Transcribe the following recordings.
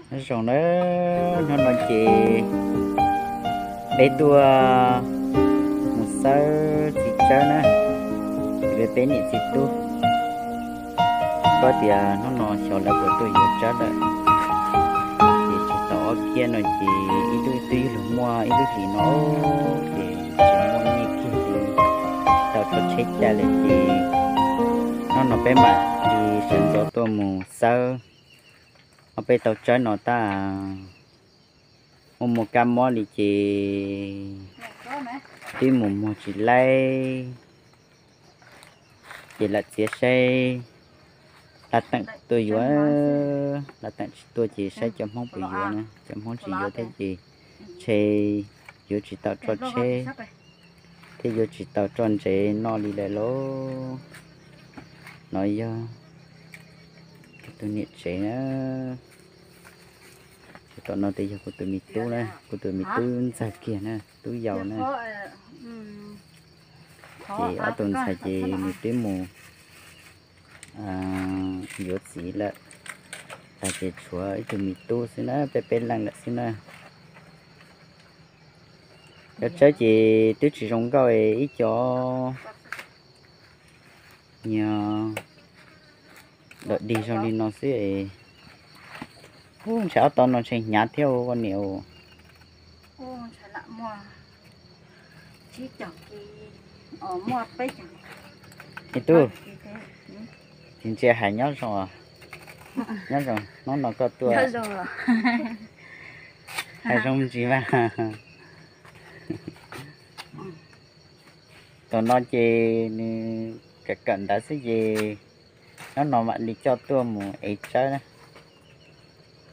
Nyob zoo na, hnub no ces peb tuaj mus xawb txiv tsawb na, peb peb niam txiv tub. Koj tias hnub no xyov lawv puas tuaj yuav tsawb lawm. Ces tsis tau ob kiab no ces ib lub twb yog luag muaj ib lub hlis no, ces tsis muaj nyiaj kiag ces tsis tau tso tsheb caij lawm ces hnub no peb mam li sawv ntxov tuaj mus xawb. Ob peb tau tsawb no tab muaj muaj kab mob li ces twb mus muag tsis laib. Ces lam txiav saib Laj Teem tuaj yuav, Laj Teem tsis tuaj ces saib cov Hmoob puas yuav na, cov Hmoob tsis yuav thiab ces ntshe yuav tsis tau tso tsheb thiab yuav tsis tau tso ntsev noj li lawm lauj. No yog kuv tus niam tsev na. Tom no ces yog kuv tus me tub na, kuv tus me tub ntxawg kiag na, tub yau na. Ces ob tug ntxhais ces nws twb mus yuav txiv lawm, tas ces tshuav ib tug me tub xwb na, peb peb leej lawm xwb na. Cov tsawb ces twb tsis zoo nkauj, ib co nyias dog dig zoo li no xwb es. Ub, ntshai ob tau no ntshe hnyav thiab ua niam. Ub, ntshai lam muaj tsib caug kis, muaj peb caug. Me tub, tsis ntsia hais nyob zoo, nyob zoo hnub no koj tuaj. Hais zoo ntsis mas. Tom no ces nws kawm kawm ntawv xwb ces hnub no mam li coj tuaj mus ev tsawb na.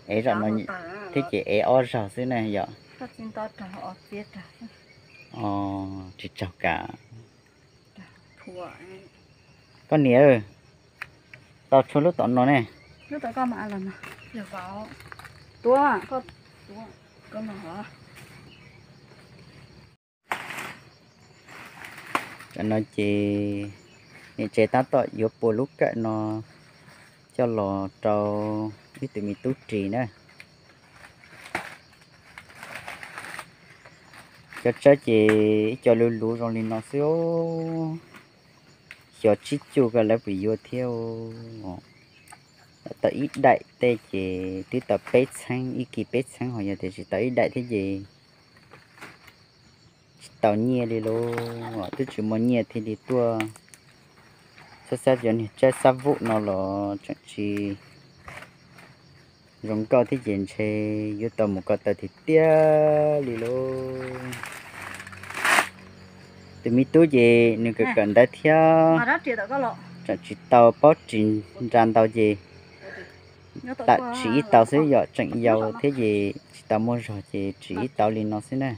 Ev zaum no thiab ces ev ob zaug xwb na yom. Tsis tsaug kam. Koj niam, tau tshuav lub tom no ne. Tam no ces niam tsev tab tom yuav pua lub kawm no coj los rau ib tug me tub ris na. Cov tsawb ces ib co luv luv zoo li no xwb. Xyov tsib cuj ko lawv puas yuav thiab. Tau ib daim tej ces twb tau peb txheeb, ib kis peb txheeb, ho yog tias tsis tau ib daim thiab ces tsis tau nyiaj li lauj. Twb tsis muaj nyiaj thiaj li tuaj xab xab cov niag tsawb xab vum no los tseem tsis zoo nkauj thiab ces ntshe yuav tau mus ko taw tiag tiag li lauj. Tus me tub ces nws kawm kawm ntawv thiab tseem tsis tau paub ris nra ntau ces lam ris ib tau xwb, yog tseem yau thiab ces tsis tau muaj zog ces ris ib tau li no xwb na.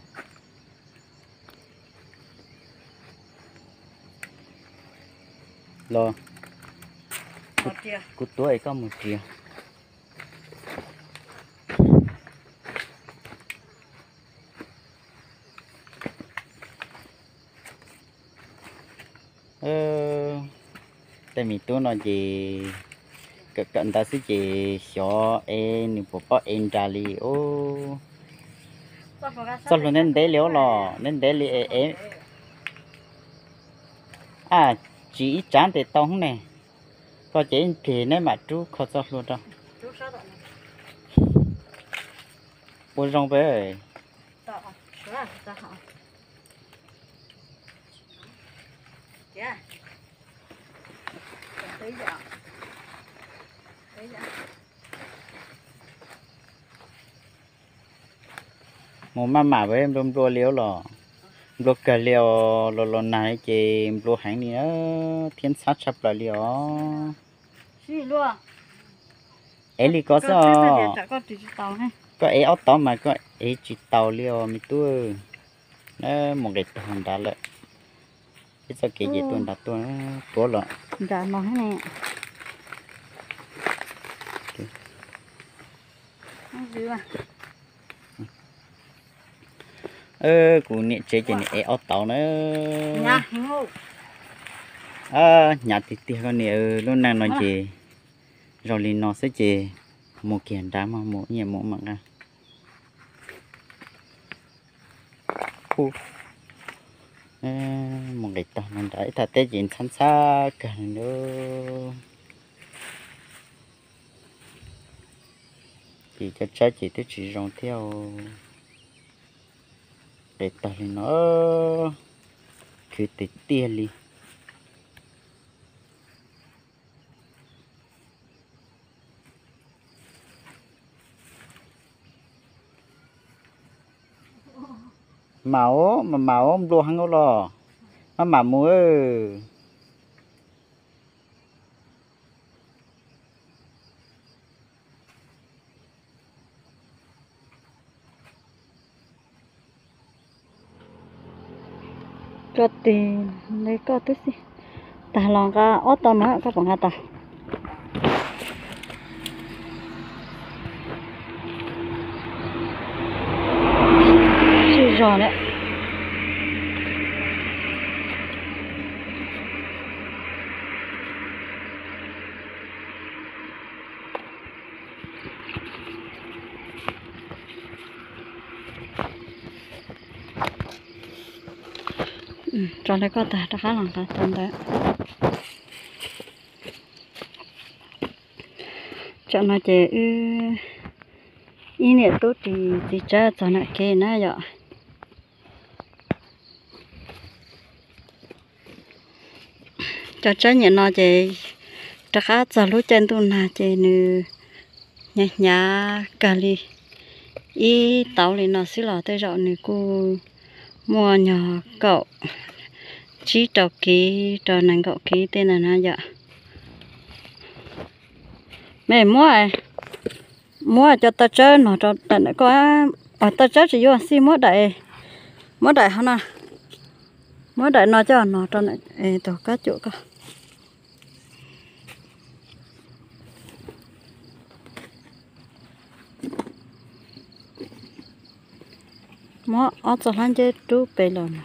Los, kuv tuav es koj mus ris. Tej me tub no ces kawm kawm ntawv xwb ces xyov es nws puas paub ev nra li os. Txoj hlua ntev ntev li os los ntev ntev li es, a, tsis ib tsav ntes tau hub ne. Koj ces ib nplig neb mam rub kho txoj hlua rau. Ua zoo peb. Mus maj mam peb nplua nplua li os los, nplua kawg li os los, los nag ces nplua heev li thiab ntxhab tshaj plaws li os. Ev li ko xwb os. Koj ev ob tod mas koj ev tsis taus li os me tub. Mus nqis tag nrad lawm. Peb txoj kev ces tuaj nrad tuaj tuav los. Kuv niam tsev ces nws ev ob tod na. Hnyav tiag tiag koj niam, lub neej no ces zoo li no xwb ces Mus kiag nrad mas mus, nyiam mus mam nqa. Ub, mus nqis tog no nrad ib thaj teb ces ntxhab ntxhab kawg li lauj. Ces cov tsaib ces twb tsis zoo thiab, nqis tog li no, khwv tiag tiag li. Mam, mam, mam nplua heev los, maj mam mus. Koj tig li koj twb xij tag los nqa ob tog mas koj puas nqa tau? Sij zog lawm. Tso li koj tag rov qab los nqa tau ntawd. Tsam no ces wb ib niam tub ris txiv tsawb txog nram kev na yom. Cov tsawb niaj no ces rov qab txog lub caij ntuj nag ces nws hnyav hnyav kawg li. Ib tauv li no xwb los tej zaum nws kuj muaj nyuag kaum tsib rau kiv rau nees nkaum kiv tej ntawd na yom. Me muab, muab cov taw tsawb no rau daim ntawm koj. Taw tsawb tsis yuav xij, muab daim, muab daim hov no, muab daim no coj no rau tus kab cuam koj. Muab ob txoj hlab nceb rub pem los no.